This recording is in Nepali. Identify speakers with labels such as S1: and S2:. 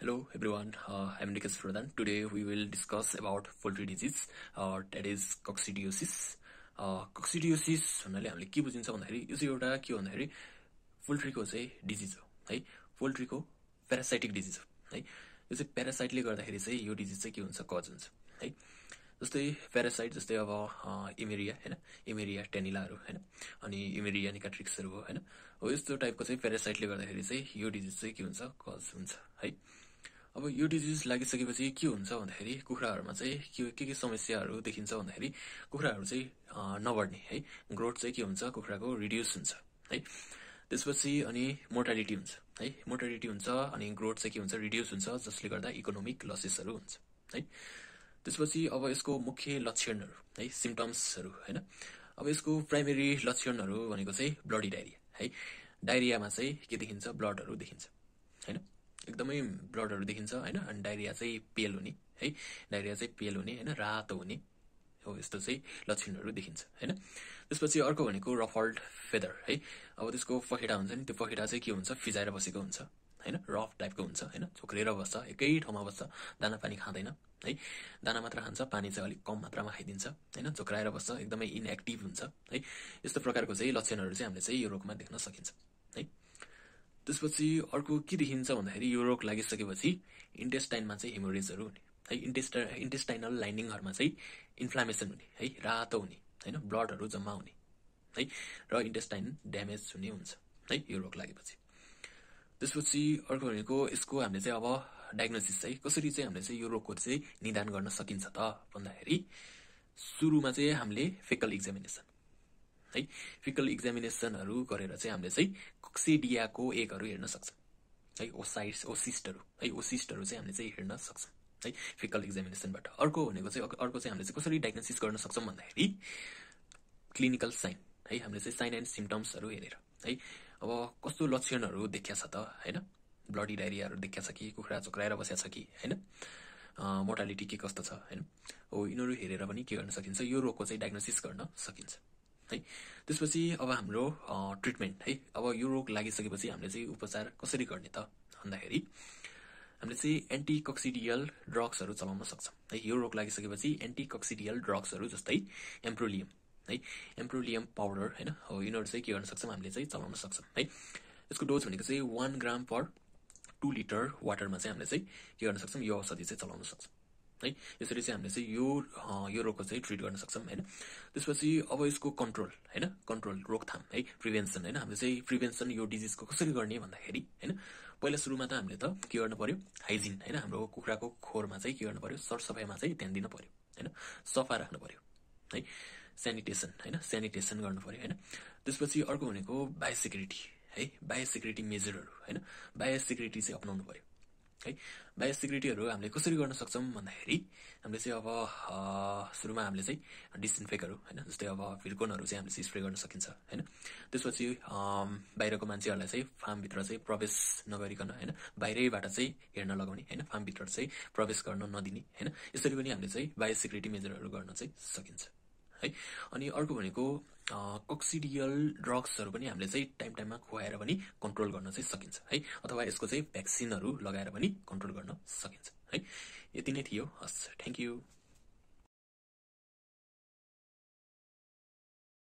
S1: Hello everyone, I'm Nikhil Pradhan. Today we will discuss about poultry disease, that is coccidiosis. Coccidiosis भन्नाले हामीले के बुझिन्छ भन्दाखेरि यो चाहिँ एउटा के भन्दाखेरि पोल्ट्रीको चाहिँ डिजिज हो है, पोल्ट्रीको प्यारासाइटिक डिजिज हो है। यो चाहिँ प्यारासाइटले गर्दाखेरि चाहिँ यो डिजिज चाहिँ के हुन्छ, कज हुन्छ है। जस्तै प्यारासाइट जस्तै अब इमेरिया हैन, इमेरिया टेनिलाहरू हैन, अनि इमेरिया निकाट्रिक्सहरू हो हैन। हो यस्तो टाइपको चाहिँ प्यारासाइटले गर्दाखेरि चाहिँ यो डिजिज चाहिँ के हुन्छ, कज हुन्छ है। अब यो डिजिज लागिसकेपछि के हुन्छ भन्दाखेरि कुखुराहरुमा चाहिँ के समस्याहरू देखिन्छ भन्दाखेरि कुखुराहरु चाहिँ नबढ्ने है, ग्रोथ चाहिँ के हुन्छ, कुखुराको रिड्युस हुन्छ है। त्यसपछि अनि मोर्टालिटी हुन्छ है, मोर्टालिटी हुन्छ अनि ग्रोथ चाहिँ के हुन्छ, रिड्युस हुन्छ, जसले गर्दा इकोनोमिक लसेसहरू हुन्छ है। त्यसपछि अब यसको मुख्य लक्षणहरू है, सिम्पटम्सहरू हैन। अब यसको प्राइमेरी लक्षणहरू भनेको चाहिँ ब्लडी डायरिया है। डायरियामा चाहिँ के देखिन्छ, ब्लडहरू देखिन्छ हैन, एकदमै ब्लडहरू देखिन्छ हैन। अनि डायरिया चाहिँ पेल हुने है, डायरिया चाहिँ पेल हुने हैन, रातो हुने हो, यस्तो चाहिँ लक्षणहरू देखिन्छ हैन। त्यसपछि अर्को भनेको रफल्ड फेदर है। अब त्यसको पखेटा हुन्छ नि, त्यो पखेटा चाहिँ के हुन्छ, फिजाएर बसेको हुन्छ हैन, रफ टाइपको हुन्छ हैन, छोक्रेर बस्छ, एकै ठाउँमा बस्छ, दाना पानी खाँदैन है, दाना मात्र खान्छ, पानी चाहिँ अलिक कम मात्रामा खाइदिन्छ हैन, झोक्राएर बस्छ, एकदमै इनएक्टिभ हुन्छ है। यस्तो प्रकारको चाहिँ लक्षणहरू चाहिँ हामीले चाहिँ यो रोगमा देख्न सकिन्छ है। त्यसपछि अर्को के देखिन्छ भन्दाखेरि यो रोग लागिसकेपछि इन्टेस्टाइनमा चाहिँ हेमोरेजहरू हुने है, इन्टेस्टाइनल लाइनिङहरुमा चाहिँ इन्फ्लामेसन हुने है, रातो हुने हैन, ब्लडहरू जम्मा हुने है, र इन्टेस्टाइन ड्यामेज हुने हुन्छ है यो रोग लागेपछि। त्यसपछि अर्को भनेको यसको हामीले चाहिँ अब डायग्नोसिस चाहिँ कसरी चाहिँ हामीले चाहिँ यो रोगको चाहिँ निदान गर्न सकिन्छ त भन्दाखेरि सुरुमा चाहिँ हामीले फेकल एक्जामिनेसन है, फिकल एक्जामिनेसनहरू गरेर चाहिँ हामीले चाहिँ कक्सिडियाको एगहरू हेर्न सक्छौं है, ओसिस्टहरू है, ओसिस्टहरू चाहिँ हामीले चाहिँ हेर्न सक्छौं है फिकल एक्जामिनेसनबाट। अर्को भनेको चाहिँ हामीले चाहिँ कसरी डायग्नोसिस गर्न सक्छौं भन्दाखेरि क्लिनिकल साइन है, हामीले चाहिँ साइन एन्ड सिम्पटम्सहरू हेरेर है। अब कस्तो लक्षणहरू देखिया छ त हैन, ब्लडी डायरियाहरू देखिया छ कि, कुखुरा चोक्राएर बस्या छ कि हैन, मोर्टालिटी के कस्तो छ हैन, हो यिनीहरू हेरेर पनि के गर्न सकिन्छ, यो रोगको चाहिँ डायग्नोसिस गर्न सकिन्छ है। त्यसपछि अब हाम्रो ट्रिटमेन्ट है, अब यो रोग लागिसकेपछि हामीले चाहिँ उपचार कसरी गर्ने त भन्दाखेरि हामीले चाहिँ एन्टिकक्सिडियल ड्रग्सहरू चलाउन सक्छौं है। यो रोग लागिसकेपछि एन्टिकक्सिडियल ड्रग्सहरू जस्तै एम्प्रोलियम है, एम्प्रोलियम पाउडर हैन, हो यिनीहरू चाहिँ के गर्न सक्छौं, हामीले चाहिँ चलाउन सक्छौं है। यसको डोज भनेको चाहिँ 1 ग्राम पर 2 लिटर वाटरमा चाहिँ हामीले चाहिँ के गर्न सक्छौं, यो औषधि चाहिँ चलाउन सक्छौं है। यसरी चाहिँ हामीले चाहिँ यो रोगको चाहिँ ट्रिट गर्न सक्छौं हैन। त्यसपछि अब यसको कन्ट्रोल हैन, कन्ट्रोल रोकथाम है, प्रिभेन्सन हैन, हामीले चाहिँ प्रिभेन्सन यो डिजिजको कसरी गर्ने भन्दाखेरि हैन, पहिला सुरुमा त हामीले त के गर्न पर्यो, हाइजिन हैन, हाम्रो कुखुराको खोरमा चाहिँ के गर्न पर्यो, सरसफाइमा चाहिँ ध्यान दिन पर्यो हैन, सफा राख्न पर्यो है, स्यानिटेसन हैन, स्यानिटेसन गर्नु पर्यो हैन। त्यसपछि अर्को भनेको बायोसेक्युरिटी है, बायोसेक्युरिटी मेजरहरू हैन, बायोसेक्युरिटी चाहिँ अपनाउनु पर्यो है। बायोसेक्युरिटीहरू हामीले कसरी गर्न सक्छौं भन्दाखेरि हामीले चाहिँ अब सुरुमा हामीले चाहिँ डिसइन्फेक्टहरू हैन, जस्तै अब भिर्कोनहरू चाहिँ हामीले स्प्रे गर्न सकिन्छ हैन। त्यसपछि बाहिरको मान्छेहरूलाई चाहिँ फार्मभित्र चाहिँ प्रवेश नगरिकन हैन, बाहिरैबाट चाहिँ हेर्न लगाउने हैन, फार्मभित्र चाहिँ प्रवेश गर्न नदिने हैन। यसरी पनि हामीले चाहिँ बायोसेक्युरिटी मेजरहरू गर्न चाहिँ सकिन्छ है। अनि अर्को भनेको कक्सिडियल ड्रग्सहरू पनि हामीले चाहिँ टाइममा खुवाएर पनि कन्ट्रोल गर्न चाहिँ सकिन्छ है, अथवा यसको चाहिँ भ्याक्सिनहरू लगाएर पनि कन्ट्रोल गर्न सकिन्छ है। यति नै थियो, हस्, थ्यांक यू।